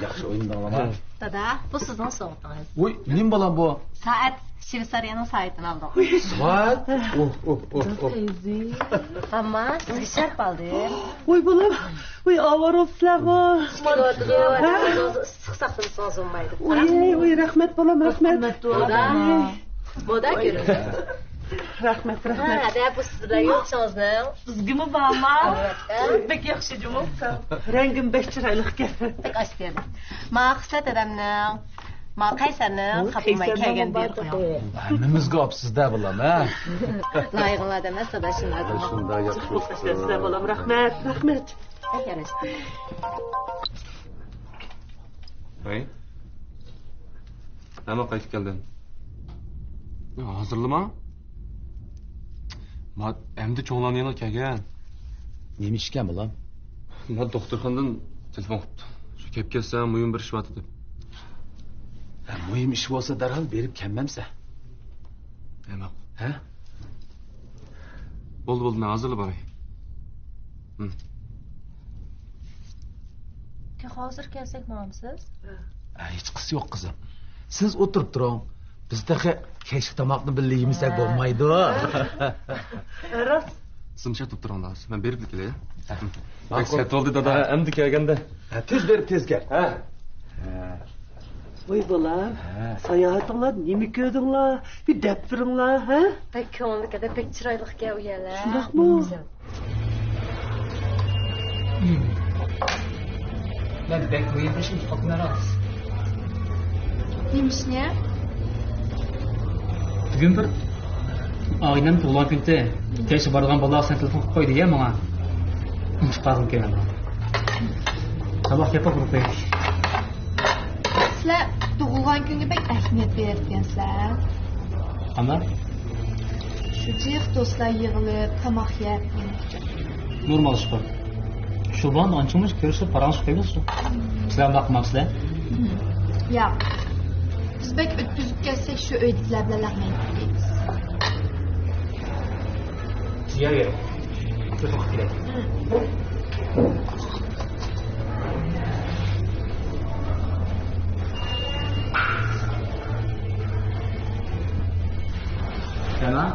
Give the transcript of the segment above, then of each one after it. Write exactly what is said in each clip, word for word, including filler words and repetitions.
ياخشى ئوينىدىڭلارما؟ دادا، بۇ سىزنىڭ سوۋغىتىڭىز. ۋوي، نېمە بالام بۇ؟ سائەت، شۋېتسارىيەنىڭ سائىتىنى ئالدىم. سائەت؟ ئوھ، ئوھ، ئوھ، ئوھ. ئەمما سىزگە شەرپ ئالدىم. ۋوي بالام، ۋوي ئاۋارە بوپسىلەرغۇ. ئىسسىق ساقلىمىسىڭىز بولمايدۇ. ۋوي، ۋوي رەھمەت بالام، رەھمەت. دادا. مودا كۆرۈڭ. رەھمەت، رەھمەت. ھە، دە، بۇ سىزدە يوق شۇڭىزنىڭ. بىزگىمۇ بارما؟ ئەلۋەتتە. بەك ياخشى جۇمۇ. رەڭگىم بەك چىرايلىقكەن. بەك ئاستى. ما خىسلەت ئادەمنىڭ، ما قەيسەرنىڭ خاپىماي كەلگەن دېيىپ قويۇڭ. ھەممىمىزگە ئاپسىز-دە بالام، ھە؟ لايىقىڭلار دەمەس، دادا، شۇنداق. شۇنداق ياخشى. سىزلەر بالام، رەھمەت، رەھمەت. بەك ياراشتى. ھەي. نېمە قايتىپ كەلدىڭ؟ ھازىرلىما؟ ما ئەمدى چوڭلارنىڭ يېنىغا كەلگەن. نېمە ئىشكەن بالام؟ ما دوختۇرخانىدىن تېلېفون قىپتۇ. شۇ كەپ كەتسەڭ مۇھىم بىر ئىش بار دەپ. ھە، مۇھىم ئىش بولسا دەرھال بېرىپ كەلمەمسە؟ ھە، ماقۇل. ھە؟ بولدى، بولدى، مەن ھازىرلا باراي. ھىم. تېخى ھازىر كەلسەك ماڭامسىز؟ ھە، ھېچقىسى يوق قىزىم. سىز ئولتۇرۇپ تۇرۇڭ. بىز تېخى كەچلىك تاماقنى بىللە يېمىسەك بولمايدۇ. ھە، راست. سىز مۇشۇ يەردە تۇرۇپ تۇرۇڭلار. مەن بېرىپلا كېلەي. ھە. ماقۇل. بەك سەت بولدى دادا، ھە. ئەمدى كەلگەندە. ھە، تېز بېرىپ تېز كەل. ھە. ھە. ۋاي بالام، ھە. ساياھىتىڭلار نېمە كۆردۈڭلار؟ بىر دەپ بېرىڭلار، ھە؟ بەك كۆڭۈللۈك ئىدى، بەك چىرايلىق ئىكەن ئۇ يەرلەر. شۇنداقمۇ؟ مەن بەك مۇھىم بىر ئىشنى ئۇنتۇپ قاپتىمەن راست. نېمە ئىشنى؟ بۈگۈن بىر ئائىلەمنىڭ تۇغۇلغان كۈنى. كەچتە بارىدىغان بالىلار سەن تېلېفون قىلىپ قويدى يا ماڭا. ئۇنتۇپ قالغىنى كەلمەيدۇ. ساباق ياپاق ئۇرۇپ قوياي. سىلەر تۇغۇلغان كۈنگە بەك ئەھمىيەت بېرىدىكەنسىلەر. قانداق؟ شۇ جىق دوستلار يىغىلىپ تاماق يەپ. نورمال ئىش بۇ. شۇ بىلەن ئانچە-مۇنچە كۆرۈشۈپ پاراڭلىشىپ قويىمىز شۇ. سىلەر ئۇنداق قىلمامسىلەر؟ ياق. بىز بەك ئۆتكۈزۈپ كەتسەك شۇ ئۆيدىكىلەر بىلەن لەڭمەيمىز. يەر يەر. تېلېفون قىلىپ كېلەي. سەنا.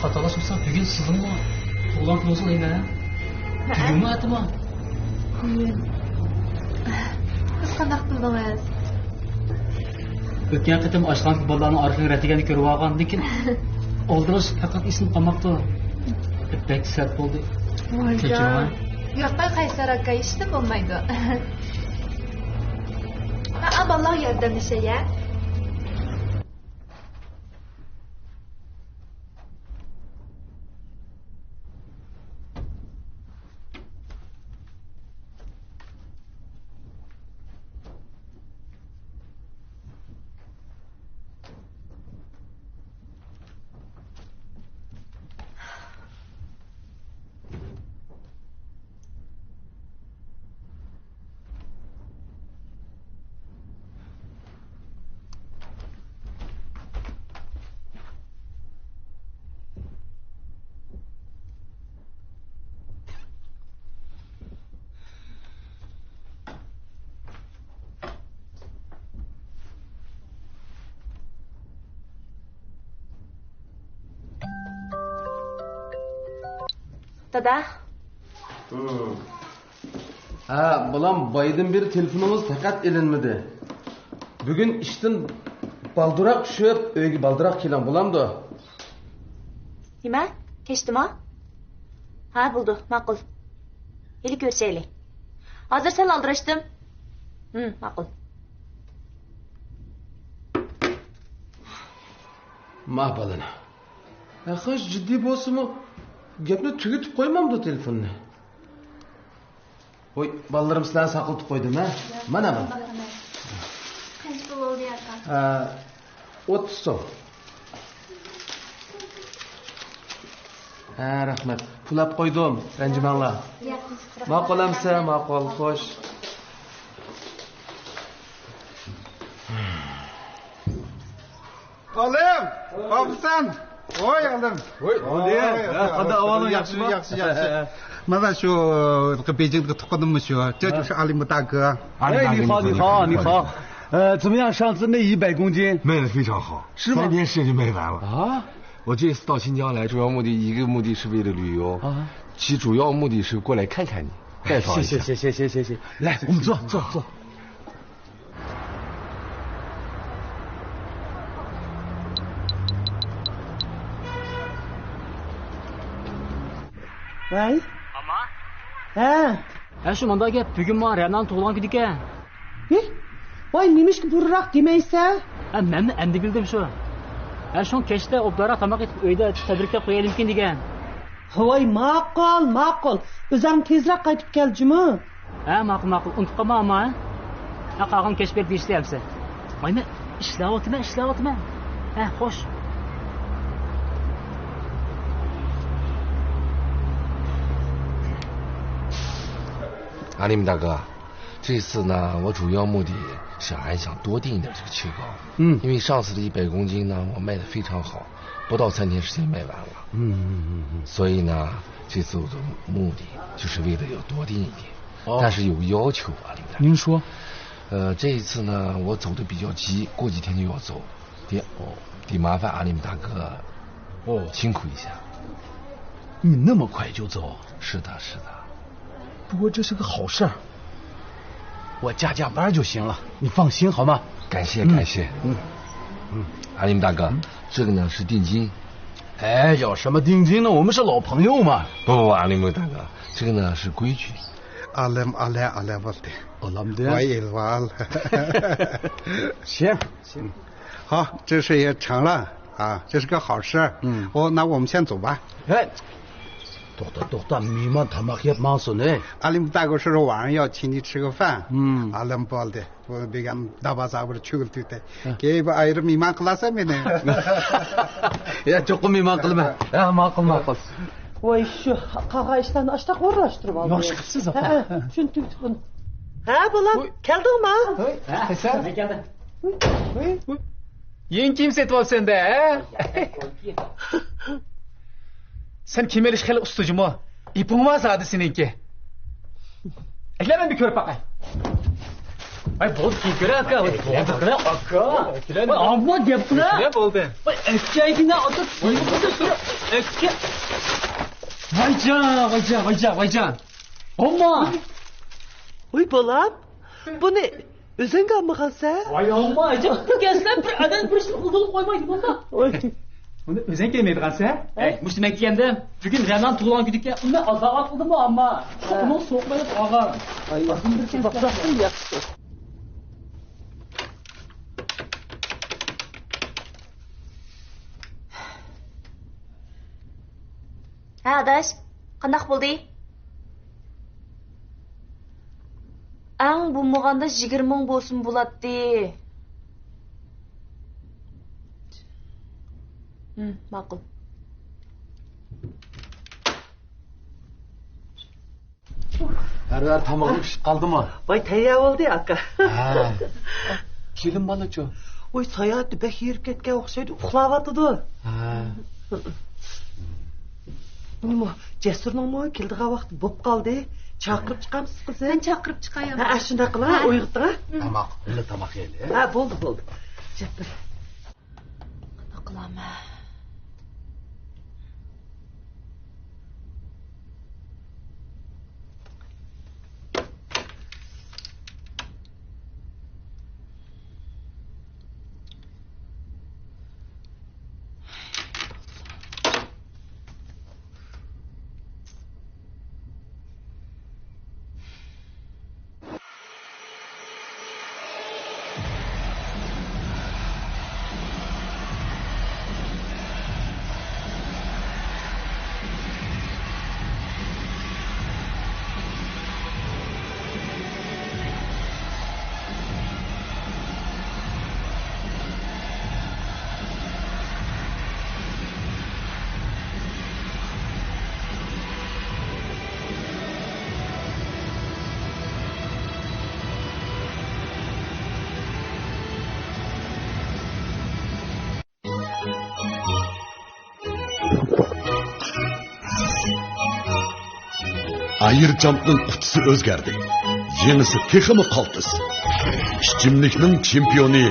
خاتالاشمىسام بۈگۈن سىزنىڭمۇ تۇغۇلغان كۈنىڭىز دەيمەن. ھە؟ بۈگۈنمۇ ئەتىمۇ؟ بۈگۈن. سىز قانداق بىلدىڭىز؟ ئۆتكەن قېتىم ئاشخانىدىكى بالىلارنىڭ ئارقىدىن رەت يېگەننى كۆرۈۋالغاندىن كېيىن ئالدىراش پەقەت ئېسىمدە قالماپتۇ. بەك سەت بولدى. ۋايجان. كەچۈرۈڭ. ياققاي قەيسەر ئاكا، ھېچنېمە بولمايدۇ. ھە، بالىلارغا ياردەملىشەي ھە. دادا. ھە، بالام، بايىدىن بېرى تېلېفونىڭىز پەقەت ئېلىنمىدى. بۈگۈن ئىشتىن بالدۇراق چۈشۈپ، ئۆيگە بالدۇراق كېلىڭ، بولامدۇ؟ نېمە؟ كەچتىما؟ ھە، بولىدۇ، ماقۇل. ھېلى كۆرۈشەيلى. ھازىر سەل ئالدىراشتىم. ھىم، ماقۇل. ما بالىنى. ھە، خوش، جىددىي بولسىمۇ، گەپنى تۈگىتىپ قويمامدۇ تېلېفوننى؟ ۋوي، بالىلىرىم سىلەرنى ساقلىتىپ قويدۇم، ھە؟ مانا بۇ. قانچە پۇل بولدى، ئاكا؟ ئە، ئوتتۇز سوم. ھە، رەھمەت. پۇل ئەپ قويدۇم، رەنجىمەڭلار. ماقۇل ئەمسە، ماقۇل، خوش. ئالىم، قاپسەن؟ ۋوي، ئالىم. ۋوي، ۋوي، ھە، قانداق ئەھۋالىڭ، ياخشىمۇ؟ ياخشى، ياخشى. مانا شۇ بېيجىڭدىكى تۇغقىنىممۇ شۇ. شۇ ئالىم داگا. ھەي، نىخاۋ، نىخاۋ، نىخاۋ. 呃，怎么样？上次那一百公斤？卖得非常好，是吗？三天时间就卖完了。啊？我这次到新疆来，主要目的一个目的是为了旅游，啊。其实主要目的是过来看看你，拜访一下。谢谢，谢谢，谢谢，谢谢。来，我们坐，坐，坐。 ۋەي. ئاما؟ ھە. ھە، شۇ مۇنداق گەپ، بۈگۈن ماڭا رەنانىڭ تۇغۇلغان كۈنىكەن. ھى؟ ۋاي، نېمىشقا بۇرۇنراق دېمەيسەن؟ ھە، مەنمۇ ئەمدى بىلدىم شۇ. ھە، شۇڭا كەچتە ئوبدانراق تاماق ئېتىپ، ئۆيدە تەبرىكلەپ قويايلىمىكىن دېگەن. ۋاي، ماقۇل، ماقۇل. ئۆزۈڭ تېزرەك قايتىپ كەل جۇمۇ. ھە، ماقۇل، ماقۇل. ئۇنتۇپ قالما، ئاما، ھە؟ ھە، قالغىنى كەچ بېرىپ دېيىشتى ئەمسە. ۋاي، مەن ئىشلەۋاتىمەن، ئىشلەۋاتىمەن. ھە، خوش. ئالىم داگا، 这次呢，我主要目的是还想多订一点这个切糕。嗯。因为上次的一百公斤呢，我卖得非常好，不到三天时间卖完了。嗯嗯嗯嗯。所以呢，这次我的目的就是为了要多订一点，哦。但是有个要求啊，领导。您说。呃，这一次呢，我走得比较急，过几天就要走，得，哦。得麻烦阿里姆大哥，哦。辛苦一下。你那么快就走？是的，是的。 不过这是个好事儿，我加加班就行了，你放心好吗？感谢，嗯，感谢。嗯，嗯。阿里姆大哥，嗯。这个呢是定金。哎，要什么定金呢？我们是老朋友嘛。不，不，不，阿里姆大哥，这个呢是规矩。ئالىم، ئالە، ئالە بولدى. ئالامدى. ۋاي ئىلۋال. 行，行。好，这事也成了。 啊，这是个好事。嗯。哦，那我们先走吧。哎， توختا، توختا، مېھمان تاماق يەپ ماڭسۇن، ھەي. ئالىم داگا شۇ ۋاڭ ياۋ چىنى چىغىفەن. ھىم. ئالىم بولدى. بۇ بىگەن دابازا بىر چۆگۈل تۈتەي. ھە. كېيىن بىر ئايرىم مېھمان قىلارسەن مېنى. يا، چوقۇم مېھمان قىلىمەن. ھە، ماقۇل، ماقۇل. ۋاي، شۇ قالغان ئىشلارنى ئاشتاق ئورۇنلاشتۇرۇپ ئالدى. ياخشى قىپسىز، ھە، ئاپا. ھە، شۇنى تۈگىتىپ. ھە، بالام، ۋۇي. كەلدىڭما؟ ۋۇي. ھە، كەلدىم. ۋۇي. ۋۇي. يېڭى كىيىم سېتىۋاپسەن-دە، ھە؟ سەن كىيىم ئېلىشقا خېلى ئۇستا جۇمۇ. ئېپىڭ بار زادى سېنىڭكى. ئەكلە، مەن بىر كۆرۈپ باقاي. ۋاي، بولدى، كېيىن كۆرە، ئاكا. ۋاي، بولدى، قىلە، ئاكا. ۋاي، ئامما گەپ قىلە. بولدى. ۋاي، ئەككە، ئەككە، ئاتا، ئەككە. ۋايجان، ۋايجان، ۋايجان، ۋايجان. ئامما. ۋاي، بالام، بۇنى ئۆزۈڭگە ئالمىغانسەن؟ ۋاي ئامما، ئەجەب ئىكەنسەن، بىر ئادەم بىر ئىشنى قىلدۇرۇپ قويمايدۇ بۇنداق. ۋاي. بۇنى ئۆزۈڭ كىيمەيدىغانسەن؟ ئەي، مۇشۇ مەن كىيەمدىم. بۈگۈن رەنان تۇغۇلغان كۈنىكەن، ئۇنى ئازاغا قىلدىمۇ ئامما؟ شۇ ھە. ئۇنىڭ سوقمايدۇ قالغان. ئاي، ياخشى. ھە، ئاداش، قانداق بولدى؟ ئەڭ بولمىغاندا يىگىرمە مىڭ بولسىمۇ بولاتتى. ھىم، ماقۇل. ھەر ھەر تامىقىڭ پىشىپ قالدىمۇ؟ ۋاي، تەييار بولدى، ئاكا. ھە. كېلىن بالىچۇ؟ ۋاي، ساياھەتتە بەك ھېرىپ كەتكەن ئوخشايدۇ، ئۇخلاۋاتىدۇ. ھە. نېمە، جەسۇرنىڭمۇ كېلىدىغان ۋاقتى بوپ قالدى. چاقىرىپ چىقامسىز قىزىم؟ مەن چاقىرىپ چىقاي، ھە، ئاشۇنداق قىلىڭ، ھە. ئويغىتىڭ، ھە. ھە، ماقۇل. بىللە تاماق يەيلى، ھە؟ ھە، بولدى، بولدى. جەببىر. قانداق قىلارمەن؟ ئايرچامپنىڭ قۇتىسى ئۆزگەردى. يېڭىسى تېخىمۇ قالتىس. ئىچىملىكنىڭ چېمپىيونى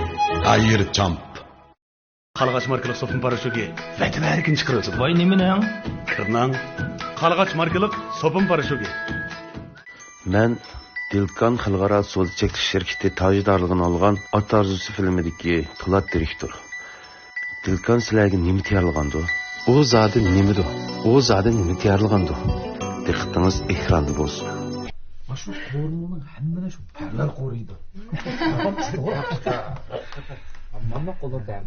ئايرچامپ. قارلىغاچ ماركىلىق سوپۇن پاراشوكى ۋەتەن ھەرىكىنى چىقىرىۋاتىدۇ. ۋاي، نېمىنىڭ؟ كىرنىڭ. قارلىغاچ ماركىلىق سوپۇن پاراشوكى. مەن دىلكان خەلقئارا سودا چەكلىك شىركىتى تاجدارلىقىنى ئالغان ئات ئارزۇسى فىلىمىدىكى پولات دىرېكتور. دىلكان سىلەرگە نېمە تەييارلىغاندۇ؟ ئۇ زادى نېمىدۇ؟ ئۇ زادى نېمە تەييارلىغاندۇ؟ دىققىتىڭىز ئېكراندا بولسۇن. مانا شۇ قورۇمىنىڭ ھەممىنى شۇ پەرلەر قورۇيدۇ. مانا قولدا دەم.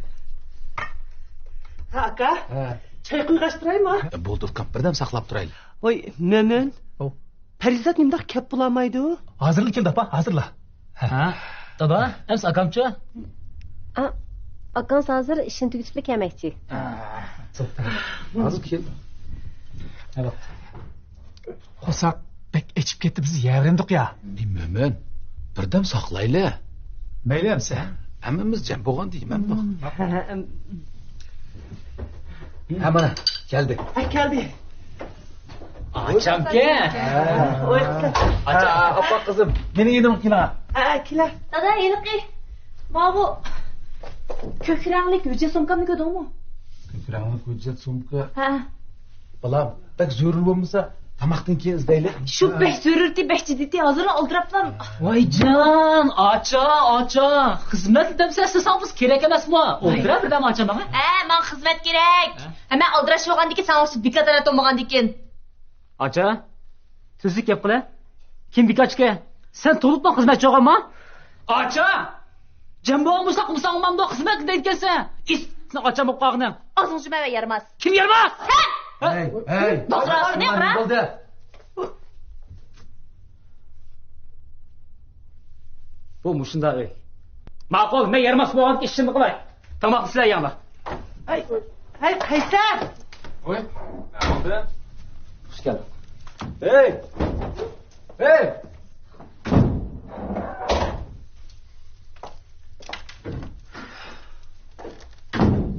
ھە، ئاكا. ھە. چاي قۇيغاچ تۇرايمۇ؟ بولدى ئۇكام، بىردەم ساقلاپ تۇرايلى. ۋاي، مۆمىن. ئو. پەرىزات نېمىنداق كەپ بولالمايدۇ؟ ھازىرلا كېلىدۇ، ئاپا، ھازىرلا. ھە. ھە؟ دادا، ئەمىسە ئاكامچۇ؟ ئا، ئاكاڭىز ھازىر ئىشىنى تۈگىتىپلا كەلمەكچى. ھە، ھازىر كېلىدۇ. ھە، بولدى. قورساق بەك ئېچىپ كەتتى، بىز يەۋېرەمدۇق يا. ئى، مۆمىن، بىردەم ساقلايلى. مەيلى ئەمىسە. ھەممىمىز جەم بولغان دېيمەن. ھە، مانا، كەلدى. ھە، كەلدى. ئاچامكەن. ھە. ئوي، قىز. ئاچا، ئاپا قىزىم. مېنىڭ يېنىمغا كېلىڭ. ھە، كېلە. دادا، ھېلىقى ماۋۇ كۆك رەڭلىك ھۆججەت سومكامنى كۆردۈڭمۇ؟ كۆك رەڭلىك ھۆججەت سومكا. ھە. بالام، بەك زۆرۈر بولمىسا، تاماقتىن كېيىن ئىزدەيلى. شۇ بەك زۆرۈرتى، بەك جىددىيتى، ھازىرلا ئالدىراپلا. ۋايجان، ئاچا، ئاچا، خىزمەت دەمسە ئىستىسەڭ بىز كېرەك ئەمەسمۇ؟ ئولتۇرە بىردەم ئاچا ماڭا. ھە، ماڭا خىزمەت كېرەك. ھە؟ ھە، مەن ئالدىراش بولغاندىكىن ساڭا ئوخشاپ بىكار تەرەت بولمىغاندىكىن. ئاچا، تۈزۈك گەپ قىلە. كىم بىكارچىكەن؟ سەن تولۇپلا خىزمەتچى بولغانما؟ ئاچا! جەم بولغان بولساق، قىلساڭ بولمامدۇ؟ خىزمەت دەيدىكەنسەن. ئىس، سېنىڭ ئاچاڭ بولۇپ قالغىنىڭ. ئاغزىڭنى يۇمۇۋەر يارىماس. كىم يارىماس؟ سەن! ھەي، ھەي! بولدى. بۇ مۇشۇنداق ئۆي. ماقۇل، مەن يارىماس بولغاندىكىن ئىشىمنى قىلاي. تاماقنى سىلەر يەڭلار. ھەي، ھەي، قەيسەر! ۋاي، نېمە بولدى؟ خۇش كەلدىڭ. ھەي! ھەي!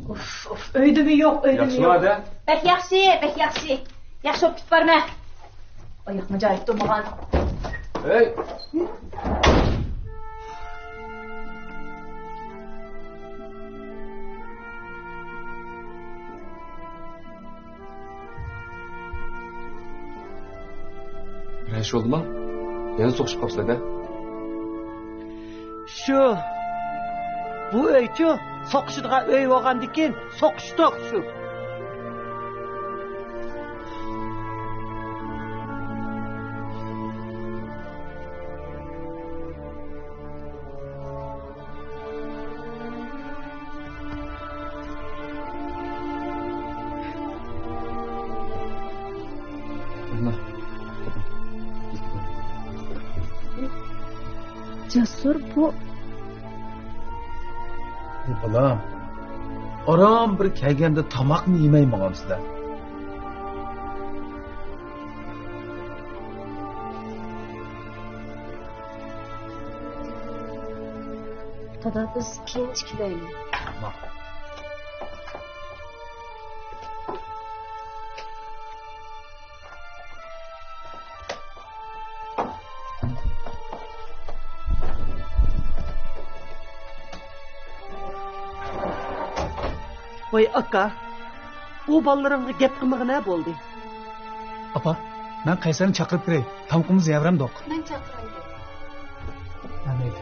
ئۇف، ئۇف، ئۆيدىمۇ يوق، ئۆيدىمۇ يوق. ياخشىمۇ ئادە؟ بەك ياخشى، بەك ياخشى. ياخشى بولۇپ كېتىپ بارىمەن. ئاياقمۇ جايىدا تۇرمىغان. ھەي! بىر ئىش بولدىما؟ يەنە سوقۇشۇپ قاپسىلەر-دە؟ شۇ. بۇ ئۆيچۇ، سوقۇشىدىغان ئۆي بولغاندىكىن سوقۇشتۇق شۇ. جەسۇر، بۇ. ئەي بالام، ئاران بىر كەلگەندە تاماقنى يېمەي ماڭامسىلەر؟ دادا، بىز كېيىن ئىككىلەيلى. ماقۇل. ۋاي ئاكا، ئۇ بالىلىرىڭغا گەپ قىلمىغىنە بولدى. ئاپا، مەن قەيسەرنى چاقىرىپ كىرەي. تامىقىمىزنى يەۋېرەمدۇق. مەن چاقىرايلى. ھە، مەيلى.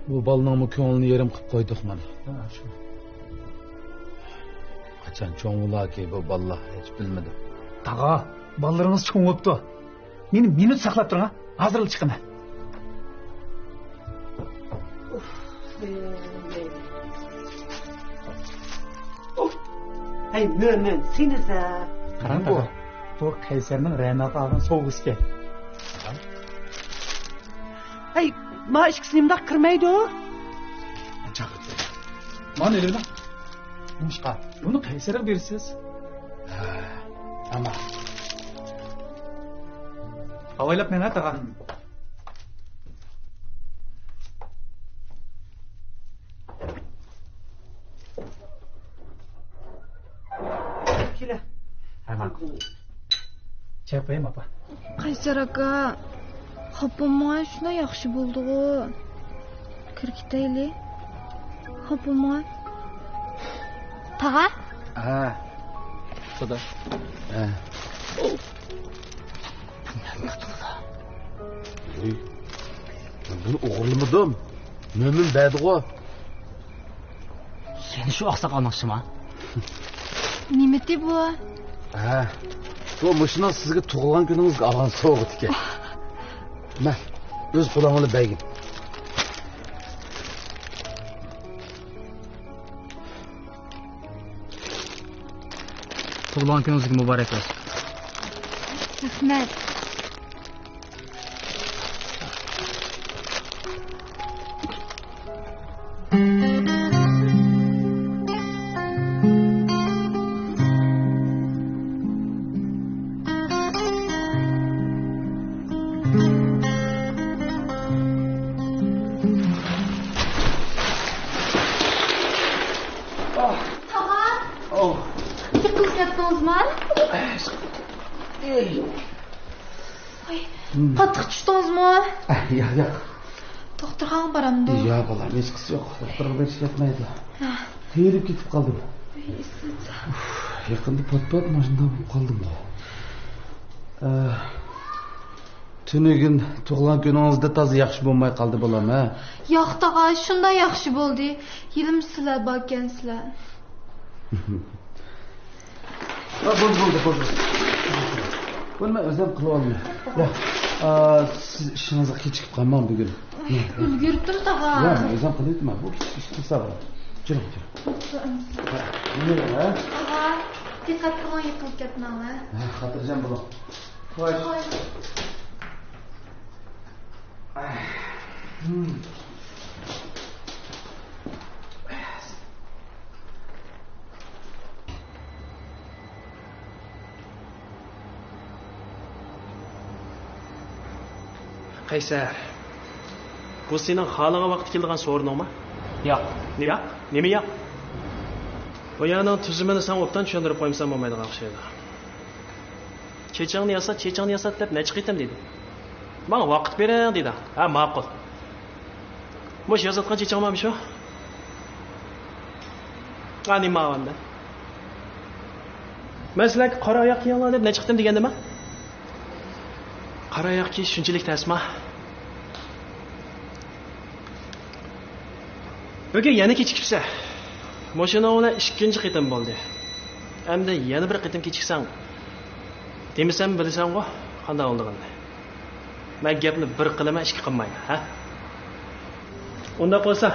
بۇ بالىنىڭمۇ كۆڭلىنى يېرىم قىلىپ قويدۇق مانا. ھە، شۇ. قاچان چوڭ بولاركى بۇ بالىلار، ھېچ بىلمىدىم. تاغا، بالىلىرىڭىز چوڭ بوپتۇ. مېنى مىنۇت ساقلاپ تۇرۇڭ ھە، ھازىرلا چىقىمەن. ھەي، مۆمىن، سېنى دە. قاراڭ، بۇ، بۇ قەيسەرنىڭ رەناغا ئالغان سوۋغىسى ئىكەن. ھەي، ما ئىككىسى نېمىنداق كىرمەيدۇ؟ چاقىرتتى. مانا ئېلىۋېلىڭ. نېمىشقا؟ بۇنى قەيسەرگە بېرىسىز. ھە، ئەمما. ئاۋايلاپ مېڭە، تاغا. كېلە. ھە، ماقۇل. چاي قويايمۇ، ئاپا؟ قەيسەر ئاكا، خاپا بولماي، شۇنداق ياخشى بولدىغۇ. كىرىپ كېتەيلى. خاپا بولماي. تاغا؟ ھە. سادا. ھە. ئۆي، مەن بۇنى ئوغرىلىمىدىم. مۆمىن بەردىغۇ. يەنە شۇ ئاقساق ئاناڭشىما؟ نېمىتى بۇ؟ ھە، بۇ مۇشۇنىڭ سىزگە تۇغۇلغان كۈنىڭىزگە ئالغان سوۋغىتى ئىكەن. مە، ئۆز قولۇڭ بىلەن بەرگىن. تۇغۇلغان كۈنىڭىزگە مۇبارەك بولسۇن. رەھمەت. تاغا! ئاۋ! يىقىلىپ كەتتىڭىزمۇ؟ ئەي! ۋاي، قاتتىق چۈشتىڭىزمۇ؟ ئەي، ياق، ياق. دوختۇرخانىغا بارامدۇ؟ ياق، بالام، ھېچقىسى يوق. دوختۇرغا بېرىش يەتمەيدۇ. ھە. تېرىپ كېتىپ قالدىم. ۋاي، ئىسسىت. ئۇف، يېقىندا پات-پات ماشىنىدا بولۇپ قالدىمغۇ. ئە، تۈنۈگۈن تۇغۇلغان كۈنىڭىزدە تازا ياخشى بولماي قالدى، بالام، ھە؟ ياق، تاغا، شۇنداق ياخشى بولدى. ھېلىمۇ سىلەر باركەنسىلەر. ھە، بولدى، بولدى، بولدى. بۇنى مەن ئۆزۈم قىلىۋالىمەن. ياق، ئا، سىز ئىشىڭىزغا كېچىكىپ قالماڭ بۈگۈن. ئۇلگۈرۈپ تۇر، تاغا. ياق، مەن ئۆزۈم قىلىۋېتىمەن. بۇ كىچىك ئىش قىلسا بار. جۈرۈڭ، جۈرۈڭ. نېمە، ھە؟ تاغا، دىققەت قىلىڭ، يىقىلىپ كەتمەڭلار. ھە، خاتىرجەم بولۇڭ. خوش. خوش. قەيسەر، بۇ سېنىڭ خالىغان ۋاقىتتا كېلىدىغان سورۇنۇڭمۇ؟ ياق. نېمە ياق؟ نېمە ياق؟ بۇ يەرنىڭ تۈزۈمىنى ساڭا ئوبدان چۈشەندۈرۈپ قويمىسام بولمايدىغان ئوخشايدۇ. چېچىڭنى ياسات، چېچىڭنى ياسات دەپ نەچچە قېتىم دېدىم. ماڭا ۋاقىت بېرىڭ دېدىڭ. ھە، ماقۇل. مۇشۇ ياساتقان چېچىڭ مانا شۇ. ھە، نېمە ئەمدى؟ مەن سىلەرگە قارا ئاياق كىيىڭلار دەپ نەچچە قېتىم دېگەندىمەن؟ قارا ئاياق كىيىش شۇنچىلىك تەسما؟ بۈگۈن يەنە كېچىكىپسەن. مۇشۇنىڭ بىلەن ئىككىنچى قېتىم بولدى. ئەمدى يەنە بىر قېتىم كېچىكسەڭ، دېمىسەم بىلىسەنغۇ قانداق بولىدىغىنىنى. مەن گەپنى بىر قىلىمەن، ئىككى قىلمايمەن، ھە؟ ئۇنداق بولسا،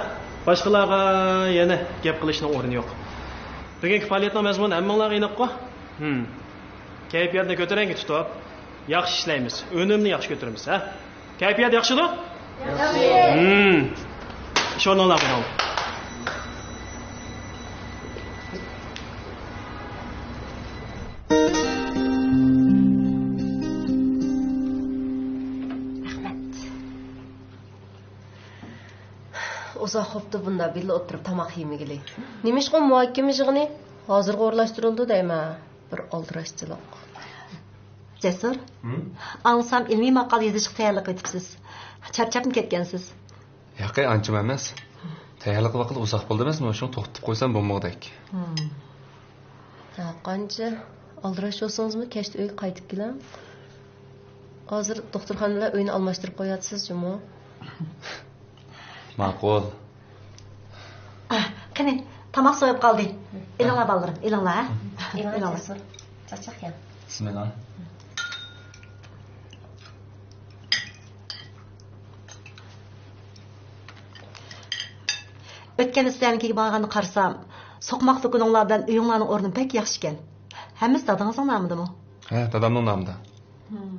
باشقىلارغا يەنە گەپ قىلىشنىڭ ئورنى يوق. بۈگۈنكى پائالىيەتنىڭ مەزمۇنى ھەممىڭلارغا ئېنىققۇ؟ ھىم. كەيپىياتنى كۆتۈرەڭگۈ تۇتۇپ، ياخشى ئىشلەيمىز، ئۈنۈمنى ياخشى كۆتۈرىمىز، ھە؟ كەيپىيات ياخشىدۇ؟ ياخشى. ھىم. ئىش ئورنۇڭلارغا مېڭىڭ. رەھمەت. ئۇزاق بوپتۇ بۇنداق بىللە ئولتۇرۇپ تاماق يېمىگىلى. نېمىشقا مۇھاكىمە يىغىنى ھازىرغا ئورۇنلاشتۇرۇلدى دەيمەن؟ بىر ئالدىراشچىلىق. جەسۇر، ھىم؟ ئاڭلىسام ئىلمىي ماقالە يېزىشقا تەييارلىق ئېتىپسىز. چارچاپمۇ كەتكەنسىز؟ ياقەي، ئانچىمۇ ئەمەس. تەييارلىق ۋاقتى ئۇزاق بولدى ئەمەسمۇ، شۇڭا توختىتىپ قويسام بولمىغۇدەك. ھىم. ھە، قانچە ئالدىراش بولسىڭىزمۇ كەچتە ئۆيگە قايتىپ كېلىڭ. ھازىر دوختۇرخانا بىلەن ئۆينى ئالماشتۇرۇپ قويۇۋاتىسىز جۇمۇ. ماقۇل. قېنى، تاماق سوۋۇپ قالدى. ئېلىڭلار بالىلىرىم، ئېلىڭلار، ھە؟ ئېلىڭلار، ئېلىڭلار. جەسۇر. چاچاق يەڭ. بىسمىللا. ئۆتكەندە سىلەرنىڭكىگە بارغاندا قارىسام، سوقماق دۇكىنىڭلاردىن ئۆيۈڭلارنىڭ ئورنى بەك ياخشىكەن. ھەممىسى دادىڭىزنىڭ نامىدىمۇ؟ ھە، دادامنىڭ نامىدا. ھىم.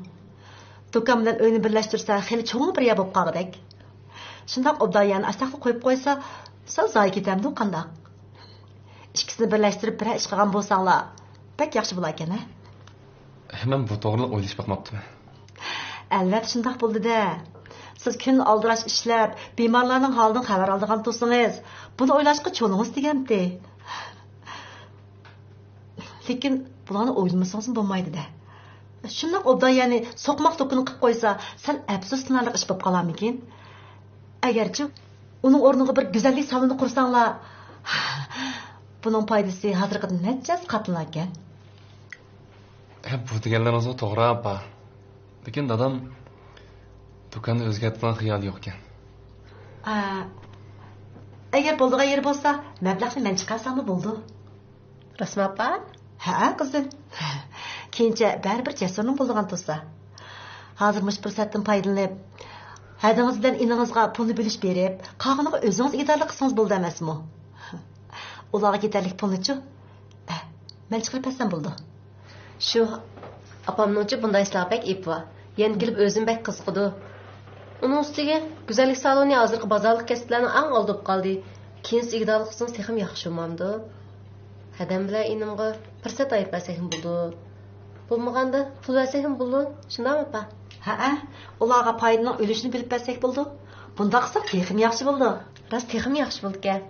دۇكان بىلەن ئۆينى بىرلەشتۈرسە، خېلى چوڭ بىر يەر بولۇپ قالغۇدەك. شۇنداق ئوبدان يەرنى ئاشتاقلا قويۇپ قويسا، سەل زايە كېتەمدۇ قانداق؟ ئىككىسىنى بىرلەشتۈرۈپ بىرەر ئىش قىلغان بولساڭلار، بەك ياخشى بولاركەن، ھە؟ مەن بۇ توغرىلىق ئويلىشىپ باقماپتىمەن. ئەلۋەتتە شۇنداق بولىدۇ-دە. سىز كۈن ئالدىراش ئىشلەپ، بىمارلارنىڭ ھالىدىن خەۋەر ئالىدىغان تۇرسىڭىز، بۇنى ئويلاشقا چولىڭىز تېگەمتى. لېكىن بۇلارنى ئويلىمىسىڭىزمۇ بولمايدۇ-دە. شۇنداق ئوبدان يەرنى سوقماق دۇكىنى قىلىپ قويسا، سەل ئەپسۇسلىنارلىق ئىش بولۇپ قالارمىكىن؟ ئەگەرچۇ، ئۇنىڭ ئورنىغا بىر گۈزەللىك سالونى قۇرساڭلار، بۇنىڭ پايدىسى ھازىرقىدىن نەچچە ھەسسە قاتلىناركەن. ھە، بۇ دېگەنلىرىڭىزمۇ توغرا، ئاپا. لېكىن دادام دۇكاننى ئۆزگەرتىدىغان خىيالى يوقكەن. ئا، ئەگەر بولىدىغان يېرى بولسا، مەبلەغنى مەن چىقارساممۇ بولىدۇ. راستمۇ، ئاپا؟ ھە، قىزىم. كېيىنچە بەرىبىر جەسۇرنىڭ بولىدىغان تۇرسا. ھازىر مۇشۇ پۇرسەتتىن پايدىلىنىپ، ھەدىڭىز بىلەن ئىنىڭىزغا پۇلنى بۆلۈش بېرىپ، قالغىنىغا ئۆزىڭىز ئىگىدارلىق قىلسىڭىز بولىدۇ ئەمەسمۇ؟ ئۇلارغا كېتەرلىك پۇلنىچۇ؟ ئە، مەن چىقىرىپ بەرسەم بولىدۇ. شۇ، ئاپامنىڭچۇ بۇنداق ئىشلارغا بەك ئېپى بار. يەنە كېلىپ ئۆزىنى بەك قىزىقىدۇ. ئۇنىڭ ئۈستىگە گۈزەللىك سالونى ھازىرقى بازارلىق كەسىپلەرنىڭ ئەڭ ئالدىدا بولۇپ قالدى. كېيىنسى ئىگىدارلىق قىلسىڭىز تېخىمۇ ياخشى بولمامدۇ؟ ھەدەم بىلەن ئىنىمغا پۇرسەت ئايرىپ بەرسەكمۇ بولىدۇ. بولمىغاندا پۇل بەرسەكمۇ بولىدۇ. شۇنداقمۇ، ئاپا؟ ھەئە، ئۇلارغا پايدىنىڭ ئۈلۈشىنى بۆلۈپ بەرسەك بولىدۇ. بۇنداق قىلساق تېخىمۇ ياخشى بولىدۇ. راست، تېخىمۇ ياخشى بولىدىكەن.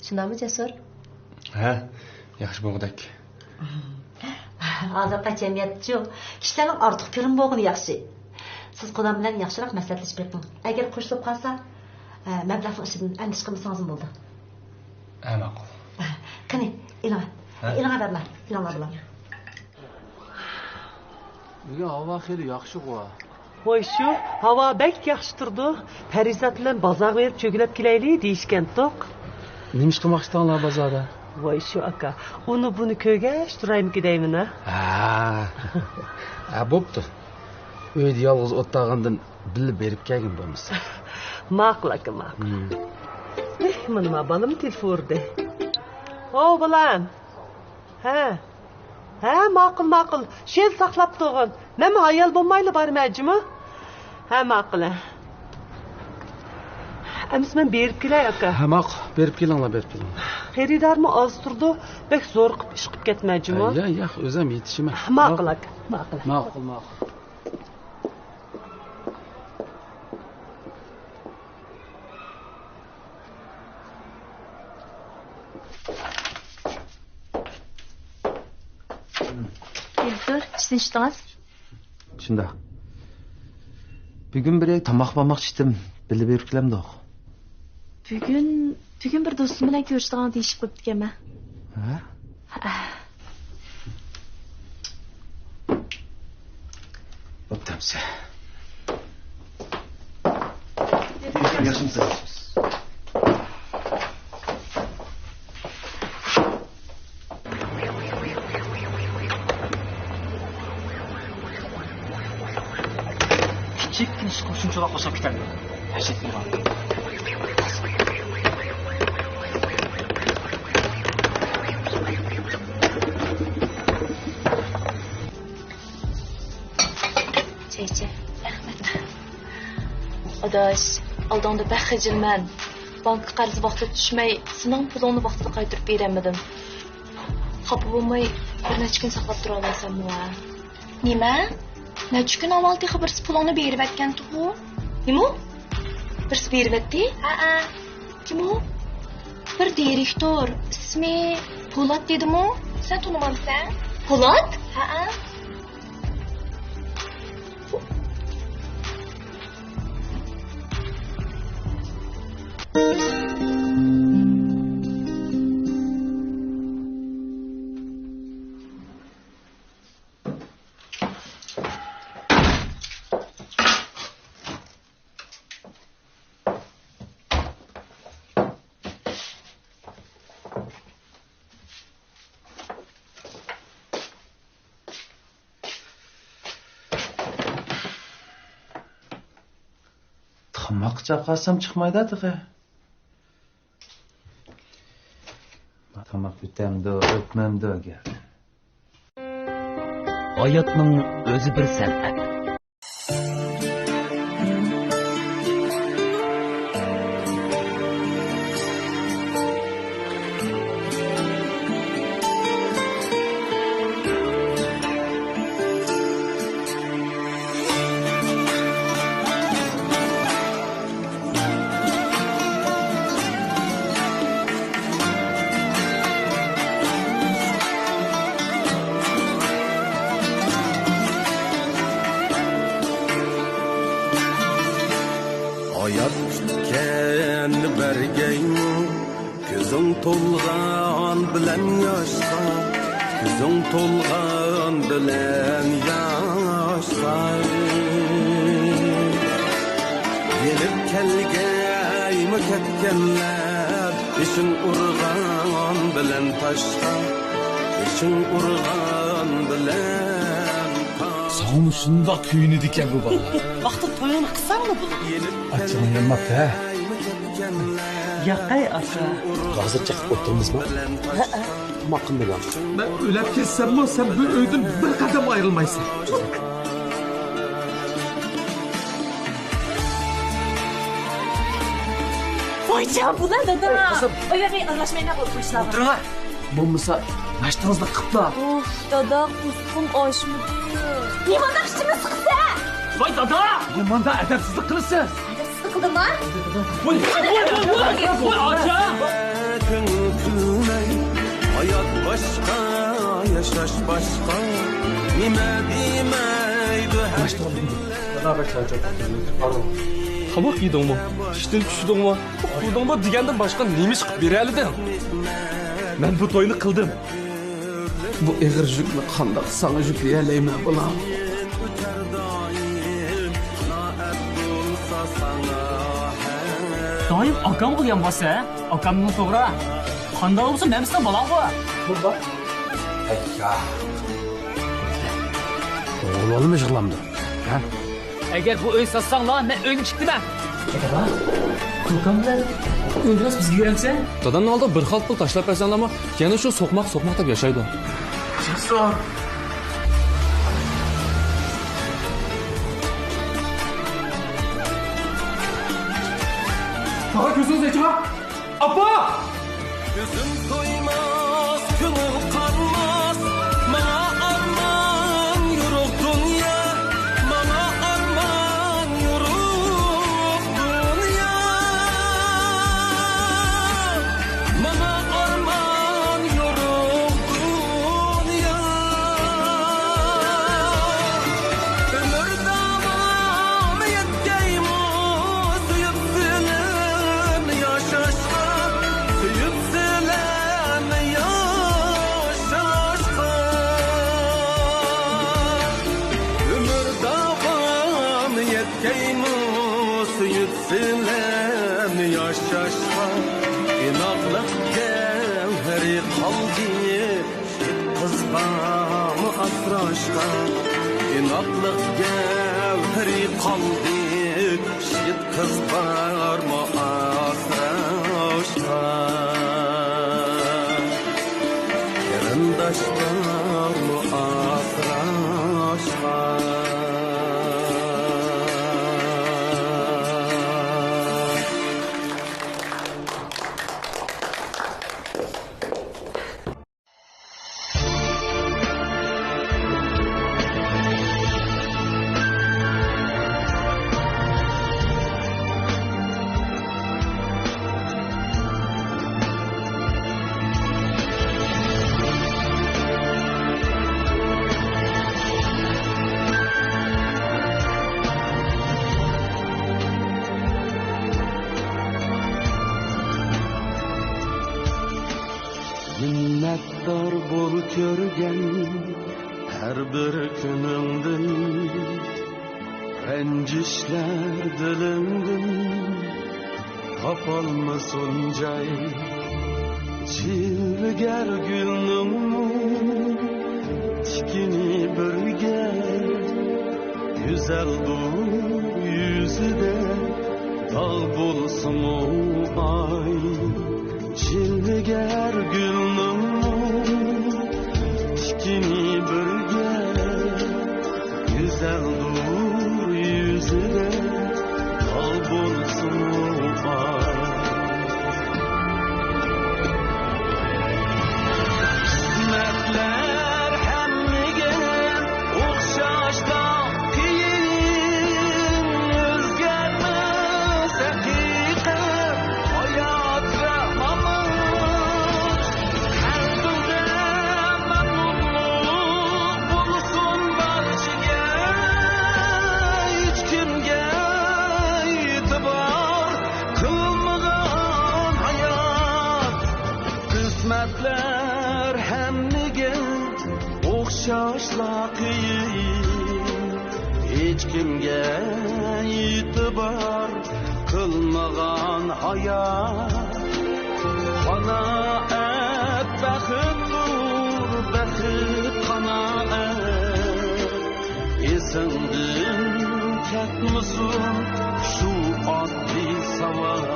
شۇنداقمۇ، جەسۇر؟ ھە، ياخشى بولغۇدەك. ھازىرقى جەمئىيەتتىچۇ، كىشىلەرنىڭ ئارتۇق كۆرۈم بولغىنى ياخشى. سىز قۇدام بىلەن ياخشىراق مەسلىھەتلىشىپ بېقىڭ. ئەگەر قوشۇلۇپ قالسا، ئە، مەبلەغنىڭ ئىشىدىن ئەندىشە قىلمىسىڭىزمۇ بولىدۇ. ھە، ماقۇل. قېنى، ئېلىڭا. ھە؟ ئېلىڭا بەرمە. ئېلىڭلار بۇلارنى. بۈگۈن ھاۋا خېلى ياخشىغۇ. ۋاي شۇ، ھاۋا بەك ياخشى تۇرىدۇ. پەرىزات بىلەن بازارغا بېرىپ چۆگىلەپ كېلەيلى دېيىشكەنتۇق. نېمە ئىش قىلماقچىتىڭلار بازاردا؟ ۋاي شۇ ئاكا، ئۇنى بۇنى كۆرگەچ تۇرايمىكىن دەيمىنە. ھە. ھە، بوپتۇ. ئۆيدە يالغۇز ئولتۇرغاندىن بىللە بېرىپ كەلگىن بولمىسا. ماقۇل ئاكا، ماقۇل. ھىم. ئېھ، مانا ما بالام تېلېفون ئۇردى. ھو، بالام. ھە. ھە، ماقۇل، ماقۇل. شۇ يەردە ساقلاپ تۇرغىن. مەنمۇ ھايال بولمايلا بارىمەن جۇمۇ. ھە، ماقۇل، ھە. ئەمىسە مەن بېرىپ كېلەي، ئاكا. ھە، ماقۇل. بېرىپ كېلىڭلار، بېرىپ كېلىڭلار. خېرىدارمۇ ئاز تۇرىدۇ. بەك زورۇقۇپ ئىشقىپ كەتمە جۇمۇ. ھە، ياق، ياق، ئۆزۈم يېتىشىمەن. ماقۇل، ئاكا، ماقۇل. ماقۇل، ماقۇل. كېلىپ تۇر، ئىشتىن چۈشتىڭىز؟ شۇنداق. بۈگۈن بىرەر تاماق-ماماق ئىچتىم، بىللە بېرىپ كېلەمدۇق؟ بۈگۈن، بۈگۈن بىر دوستۇم بىلەن كۆرۈشىدىغان دېيىشىپ قويۇپتىكەنمەن. ھە؟ ھە. بوپتۇ ئەمىسە. ياخشىمۇسىز؟ كىچىككىنە ئىشقا شۇنچىۋالا قوشۇلۇپ كېتەمدۇ؟ ھەشەت بىلەن. چاي ئىچە. رەھمەت. ئاداش، ئالدىڭدا بەك خىجىلمەن. بانكا قەرزى ۋاقتىدا چۈشمەي، سېنىڭ پۇلۇڭنى ۋاقتىدا قايتۇرۇپ بېرەلمىدىم. خاپا بولماي، بىر نەچچە كۈن ساقلاپ تۇرالايسەنمۇ ھە؟ نېمە؟ نەچچە كۈن ئاۋۋال تېخى بىرسى پۇلۇڭنى بېرىۋەتكەنتىغۇ؟ نېمە؟ بىرسى بېرىۋەتتى؟ ھەئە. كىم ئۇ؟ بىر دىرېكتور، ئىسمى پولات دېدىمۇ؟ سەن تونۇمامسەن؟ پولات؟ ھەئە. تاماق چاقىرسام چىقمايدۇ تېخى. تاماق ئۆتەمدۇ، ئۆتمەمدۇ گەپ. ھاياتنىڭ ئۆزى بىر سەنئەت. بەرگەيمۇ كۆزۈڭ تولغان بىلەن ياشقا، كۆزۈڭ تولغان بىلەن ياشقا. يېنىپ كەلگەيمۇ كەتكەنلەر، بېشىڭ ئۇرغان بىلەن تاشقا، بېشىڭ ئۇرغان بىلەن تاشقا. ساڭىمۇ شۇنداق كۆيۈنىدىكەن بۇ بالىلار. ۋاقتىدا تويۇڭنى قىلساڭلا بولىدۇ. ئاچچىقىڭ يانماپتۇ ھە؟ ياقەي ئاكا. ھازىر چېقىپ ئولتۇرىمىزمۇ؟ ھەئە. تاماق قىلمىدىڭ. مەن ئۆلۈپ كەتسەممۇ، سەن بۇ ئۆيدىن بىر قەدەم ئايرىلمايسەن. ۋاي جان، بۇلار دادا. قىزىم. ئۇ يەرگە ئارىلاشمايلا بولۇپ قويۇشلار. ئولتۇرۇڭا. بولمىسا، ناشتىڭىزنى قىپلا. ئۇف، دادا، قورسىقىم ئاچمىدى. نېمانداق ئىچىمنى سىقىسەن؟ ۋاي دادا! نېمانداق ئەدەپسىزلىك قىلىسىز؟ ئەدەپسىزلىك قىلدىمما؟ ۋاي، ۋاي، ۋاي، ۋاي، ۋاي، ئاچا! كۆڭۈل كۈلمەي، ھايات باشقا، ياشاش باشقا. نېمە دېمەيدۇ ھەر دادا بەك چارچاپ كەتتىم. تاماق يېدىڭمۇ؟ ئىشتىن چۈشتۈڭمۇ؟ ئۇخلىدىڭمۇ دېگەندىن باشقا نېمە ئىش قىلىپ بېرەلىدىڭ؟ مەن بۇ توينى قىلدىم. بۇ ئېغىر يۈكنى قانداق ساڭا يۈكلىيەلەيمەن، بالام؟ دائىم ئاكامغا يانباسسەن، ھە؟ ئاكامنىڭ توغرا. قانداق بولسا مەن سېنىڭ بالاڭغۇ. بۇ بار. ئەييا. ئوغۇل بالىمۇ يىغلامدۇ؟ ھە؟ ئەگەر بۇ ئۆي ساتساڭلار، مەن ئۆينى تىكتىمەن. دادا، كوكام بىلەن ئۆينى راست بىزگە بېرەمسەن؟ دادامنىڭ ئالدىغا بىر خالتا پۇل تاشلاپ بەرسەڭلارمۇ، يەنە شۇ سوقماق، سوقماق دەپ ياشايدۇ. جاسۇر! تاغا كۆزىڭىز ئېچىڭا! ئاپا! كۆزۈم تويماس، كۆڭۈل قانماس، ماڭا ئارمان يورۇق دۇنيا، ماڭا ئارمان يورۇق دۇنيا، ماڭا ئارمان يورۇق دۇنيا. ئۆمۈر داۋامى يەتكەيمۇ سۆيۈپ سىلەرنى ياشاشقا، سۆيۈپ سىلەرنى ياشاشقا. ئۆمۈر داۋامى يەتكەيمۇ سۆيۈپ سىلەرنى ياشاشقا. ئىناقلىق گەۋھىرى قالدى يىگىت قىزغىمۇ ئاسراشقا. ئىناقلىق گەۋھىرى قالدى يىگىت قىز بارمۇ ئاسراشقا؟ قېرىنداش بارمۇ ئاسراشقا؟ مىننەتدار بول كۆرگەن ھەر بىر كۈنۈڭدىن، رەنجىشلەر دىلىڭدىن تاپالمىسۇن جاي. جىلۋىگەر گۈلنىڭمۇ تىكىنى بىرگە، گۈزەل بۇ يۈزىدە داغ بولسىمۇ ئاي. جىلۋىگەر گۈلنىڭمۇ تىكىنى بىرگە، گۈزەلدۇر يۈزىدە داغ بولسىمۇ بار. قىسمەتلەر ھەممىگە ئوخشاشلا قىيىن، ئۆزگەرمەس ھەقىقەت، ھايات ۋە مامات. قەلبىڭدە مەمنۇنلۇق بولسۇن بارچىگە، ھېچكىمگە ھېچكىمگە ئېتىبار قىلمىغان ھايات، قانائەت بەختتۇر، بەخت قانائەت. ئېسىڭدىن كەتمىسۇن شۇ ئاددىي ساۋات.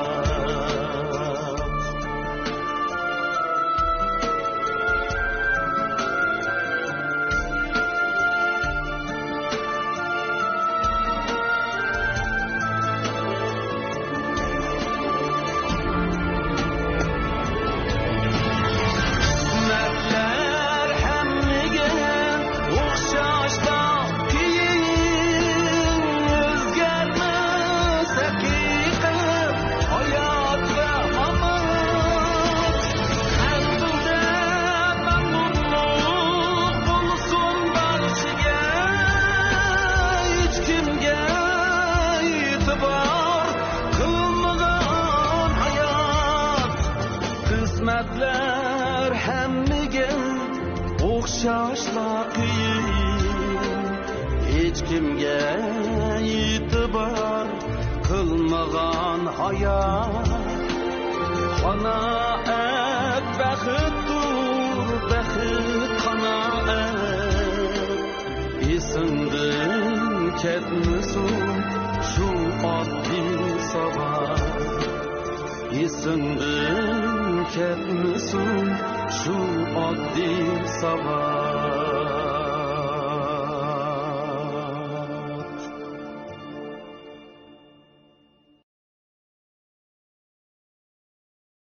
قىسمەتلەر ھەممىگە ئوخشاشلا قىيىن، ئۆزگەرمەس ھەقىقەت، ھايات ۋە مامات. قەلبىڭدە مەمنۇنلۇق بولسۇن بارچىگە، ھېچكىمگە ئېتىبار قىلمىغان ھايات. قىسمەتلەر ھەممىگە ئوخشاشلا قىيىن، ھېچكىمگە ئېتىبار قىلمىغان ھايات. قانائەت بەختتۇر، بەخت قانائەت. ئېسىڭدىن كەتمىسۇن شۇ ئاددىي ساۋات. ئېسىڭدىن كەتمىسۇن شۇ ئاددىي ساۋات.